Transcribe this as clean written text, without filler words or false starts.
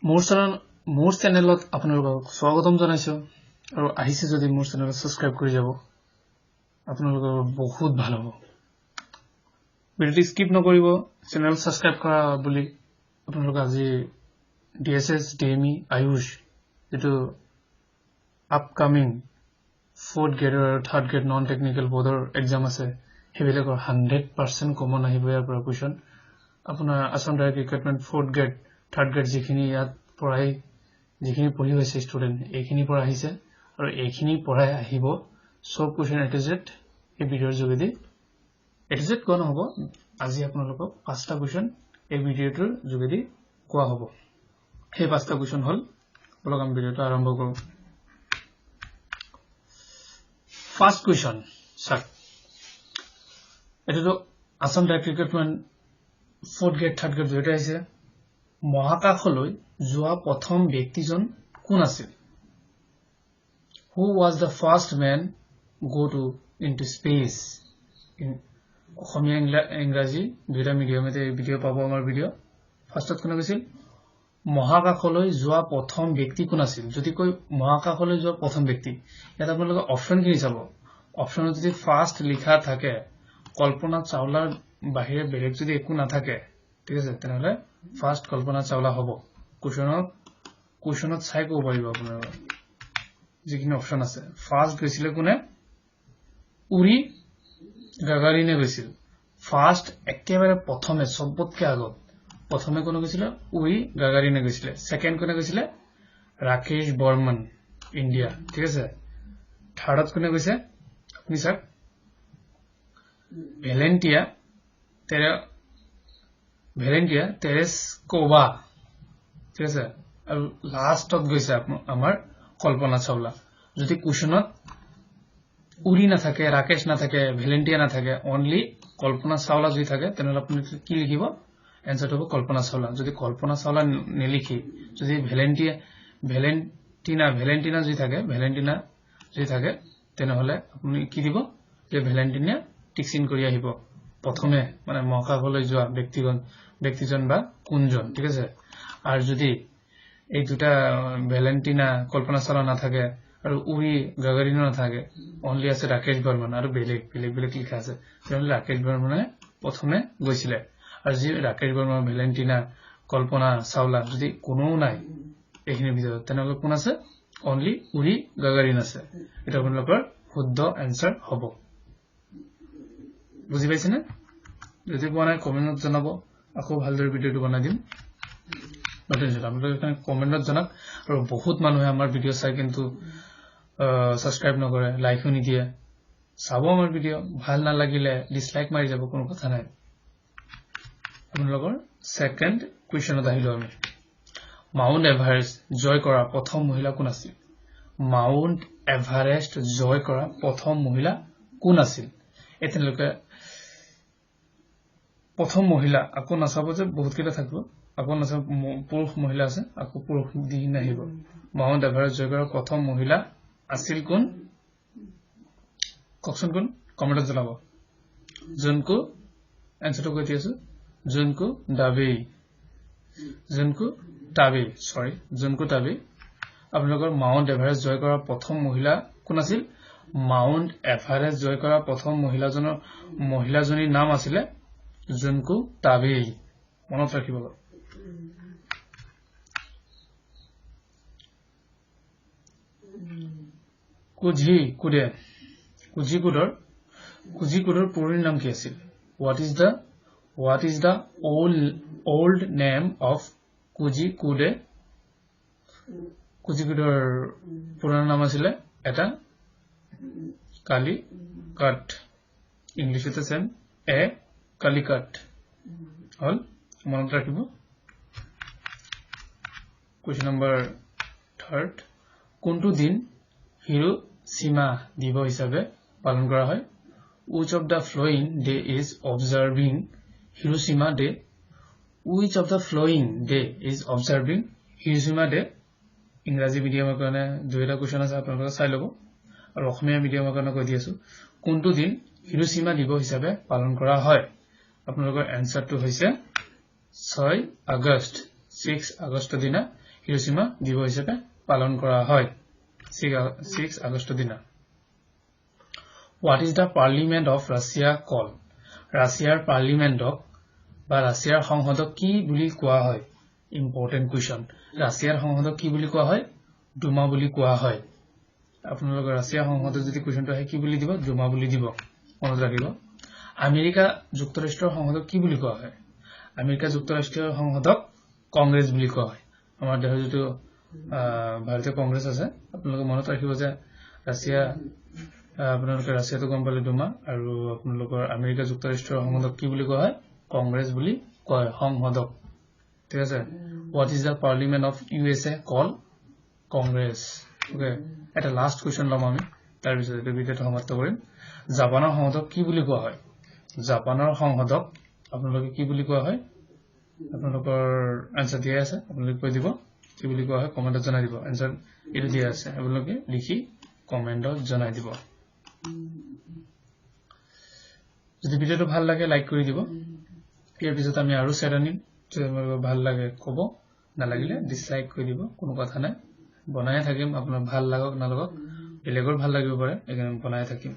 মোৰ চেনেলত আপোনালোকক স্বাগতম জনাইছো আৰু আহিছে যদি মোৰ চেনেলত ছাবস্ক্ৰাইব কৰি যাব, আপোনালোকৰ বহুত ভাল হ'ব। ভিডিঅ'টো স্কিপ নকৰিব, চেনেল ছাবস্ক্ৰাইব কৰা বুলি আপোনালোকে আজি D S S D M E Ayush যিটো আপকামিং ফ'ৰ্থ গ্ৰেডৰ আৰু থাৰ্ড গ্ৰেড নন টেকনিকেল বৰ্ডৰ এক্সাম আছে, সেইবিলাকৰ 100% কমন আহিব ইয়াৰ পৰা কুৱেশ্যন। আপোনাৰ Assam direct recruitment fourth grade third grade যিখিনি ইয়াত পঢ়াই যিখিনি পঢ়ি হৈছে ষ্টুডেণ্ট, এইখিনিৰ পৰা আহিছে আৰু এইখিনি পঢ়াই আহিব চব কুৱেশ্যন এ টু জেড এই ভিডিঅ'ৰ যোগেদি। এ টু জেড কোৱা নহ'ব, আজি আপোনালোকক 5টা কুৱেশ্যন এই ভিডিঅ'টোৰ যোগেদি কোৱা হ'ব। সেই 5টা কুৱেশ্যন হ'ল, বলক আমি ভিডিঅ'টো আৰম্ভ কৰোঁ। ফাৰ্ষ্ট কুৱেশ্যন চাওক, এইটোতো Assam direct recruitment fourth grade third grade দুয়োটাই আহিছে। মহাকাশলৈ যোৱা প্ৰথম ব্যক্তিজন কোন আছিল? Who was the first man go to into space? Asomiya ইংৰাজী দুয়োটা মিডিয়ামতে ভিডিঅ' পাব আমাৰ ভিডিঅ'। ফাৰ্ষ্টত কোনে গৈছিল? মহাকাশলৈ যোৱা প্ৰথম ব্যক্তি কোন আছিল? যদি কৈ মহাকাশলৈ যোৱা প্ৰথম ব্যক্তি, ইয়াত আপোনালোকে অপশ্যনখিনি চাব। অপশ্যনত যদি ফাৰ্ষ্ট লিখা থাকে, কল্পনা চাওলাৰ বাহিৰে বেলেগ যদি একো নাথাকে, ঠিক আছে, তেনেহ'লে ফাৰ্ষ্ট কল্পনা চাওলা হ'ব। কুৱেশ্যনত চাই ক'ব পাৰিব আপোনালোকে যিখিনি অপশ্যন আছে। ফাৰ্ষ্ট গৈছিলে কোনে? উৰি গাগাৰিনে গৈছিল ফাৰ্ষ্ট, একেবাৰে প্ৰথমে, চবতকে আগত প্ৰথমে কোনে গৈছিলে? উৰি গাগাৰিনে গৈছিলে। ছেকেণ্ড কোনে গৈছিলে? ৰাকেশ বৰ্মন, ইণ্ডিয়া, ঠিক আছে। থাৰ্ডত কোনে গৈছে আপুনি চাওক, ভেলেণ্টিয়া টেৰেস্কোভা, ঠিক আছে। আৰু লাষ্টত গৈছে আমাৰ কল্পনা চাওলা। যদি কুৱেশ্যনত উৰি নাথাকে, ৰাকেশ নাথাকে, ভেলেণ্টিয়া নাথাকে, অনলি কল্পনা চাওলা যদি থাকে, তেনেহ'লে আপুনি কি লিখিব? এনচাৰটো হ'ব কল্পনা চাওলা। যদি কল্পনা চাওলা নিলিখি যদি ভেলেণ্টিনা যদি থাকে, ভেলেণ্টিনা যদি থাকে, তেনেহ'লে আপুনি কি দিব? যে ভেলেণ্টিনা টিকচিন কৰি আহিব প্ৰথমে, মানে মহাকাশলৈ যোৱা ব্যক্তিজন বা কোনজন, ঠিক আছে। আৰু যদি এই দুটা ভেলেণ্টিনা কল্পনা চাওলা নাথাকে আৰু উৰি গাগাৰিনো নাথাকে, অনলি আছে ৰাকেশ বৰ্মন আৰু বেলেগ বেলেগ বেলেগ লিখা আছে, তেনেহ'লে ৰাকেশ বৰ্মনে প্ৰথমে গৈছিলে। আৰু যি ৰাকেশ বৰ্মন, ভেলেণ্টিনা, কল্পনা চাওলা যদি কোনেও নাই এইখিনিৰ ভিতৰত, তেনেহ'লে কোন আছে? অনলি উৰি গাগাৰিন আছে। এইটো আপোনালোকৰ শুদ্ধ এনচাৰ হ'ব। বুজি পাইছেনে? যদি পোৱা নাই কমেণ্টত জনাব, আকৌ ভালদৰে ভিডিঅ'টো বনাই দিম। আপোনালোকে কমেণ্টত জনাওক। আৰু বহুত মানুহে আমাৰ ভিডিঅ' চাই কিন্তু ছাবস্ক্ৰাইব নকৰে, লাইকো নিদিয়ে। চাব আমাৰ ভিডিঅ', ভাল নালাগিলে ডিছলাইক মাৰি যাব, কোনো কথা নাই। আপোনালোকৰ ছেকেণ্ড কুৱেশ্যনত আহিলো আমি। মাউণ্ট এভাৰেষ্ট জয় কৰা প্ৰথম মহিলা কোন আছিল? মাউণ্ট এভাৰেষ্ট জয় কৰা প্ৰথম মহিলা কোন আছিল? এই তেওঁলোকে প্ৰথম মহিলা, আকৌ নাচাব যে বহুতকেইটা থাকিব, আকৌ নাচাব পুৰুষ মহিলা আছে, আকৌ পুৰুষ দি নাহিব। মাউণ্ট এভাৰেষ্ট জয় কৰা প্ৰথম মহিলা আছিল কোন? কওকচোন কোন? কমেণ্টত জনাব। জোনকো, এনচাৰটো কৈ দি আছো, জোনকো ডাবেই, জোনকো টাবেই, চৰি, জোনকো টাবেই। আপোনালোকৰ মাউণ্ট এভাৰেষ্ট জয় কৰা প্ৰথম মহিলা কোন আছিল? মাউণ্ট এভাৰেষ্ট জয় কৰা প্ৰথম মহিলাজনীৰ নাম আছিলে জোনকো টাবেই, মনত ৰাখিব। কোঝিকোডৰ পুৰণি নাম কি আছিল? What is the old name of Kozhikode? কোঝিকোডৰ পুৰণা নাম আছিলে এটা কালিকাট, ইংলিছতে চেম এ কালিকাট হ'ল, মনত ৰাখিব। কুৱেশ্যন নম্বৰ থাৰ্ড, কোনটো দিন হিৰোচিমা দিৱস হিচাপে পালন কৰা হয়? Which of the following day is observing Hiroshima day? Which of the following day is observing Hiroshima day? ইংৰাজী মিডিয়ামৰ কাৰণে দুয়োটা কুৱেশ্যন আছে, আপোনালোকে চাই ল'ব। আৰু অসমীয়া মিডিয়ামৰ কাৰণে কৈ দি আছো, কোনটো দিন হিৰোচিমা দিৱস হিচাপে পালন কৰা হয়? আপোনালোকৰ এনচাৰটো হৈছে 6 আগষ্ট। 6 আগষ্টৰ দিনা হিৰোচিমা দিৱস হিচাপে পালন কৰা হয়। 6 আগষ্টৰ দিনা। What is the parliament of Russia call? ৰাছিয়াৰ পাৰ্লিমেণ্টক বা ৰাছিয়াৰ সংসদক কি বুলি কোৱা হয়? Important question. ৰাছিয়াৰ সংসদক কি বুলি কোৱা হয়? ডুমা বুলি কোৱা হয়। আপোনালোকৰ ৰাছিয়াৰ সংসদত যদি কুৱেশ্যনটো আহে, কি বুলি দিব? ডুমা বুলি দিব, মনত ৰাখিব। আমেৰিকা যুক্তৰাষ্ট্ৰৰ সংসদক কি বুলি কোৱা হয়? আমেৰিকা যুক্তৰাষ্ট্ৰীয় সংসদক কংগ্ৰেছ বুলি কোৱা হয়। আমাৰ দেশৰ যিটো ভাৰতীয় কংগ্ৰেছ আছে, আপোনালোকে মনত ৰাখিব যে ৰাছিয়া, আপোনালোকে ৰাছিয়াটো গম পালে ডুমা, আৰু আপোনালোকৰ আমেৰিকা যুক্তৰাষ্ট্ৰৰ সংসদক কি বুলি কোৱা হয়? কংগ্ৰেছ বুলি কোৱা হয় সংসদক। ঠিক আছে। What is the parliament of USA call? Congress. Okay, এটা লাষ্ট কুৱেশ্যন ল'ম আমি, তাৰপিছত এইটো ভিডিঅ'টো সমাপ্ত কৰিম। জাপানৰ সংসদক কি বুলি কোৱা হয়? জাপানৰ সংসদক আপোনালোকে কি বুলি কোৱা হয়? আপোনালোকৰ এনচাৰ দিয়া আছে, আপোনালোকে কৈ দিব কি বুলি কোৱা হয়, কমেণ্টত জনাই দিব। এনচাৰ এইটো দিয়া আছে, আপোনালোকে লিখি কমেণ্টত জনাই দিব। যদি ভিডিঅ'টো ভাল লাগে, লাইক কৰি দিব। ইয়াৰ পিছত আমি আৰু চেট আনিম। যদি আপোনালোকৰ ভাল লাগে ক'ব, নালাগিলে ডিছলাইক কৰি দিব, কোনো কথা নাই। বনায়ে থাকিম, আপোনাৰ ভাল লাগক নালাগক, বেলেগৰ ভাল লাগিব পাৰে, সেইকাৰণে বনায়ে থাকিম।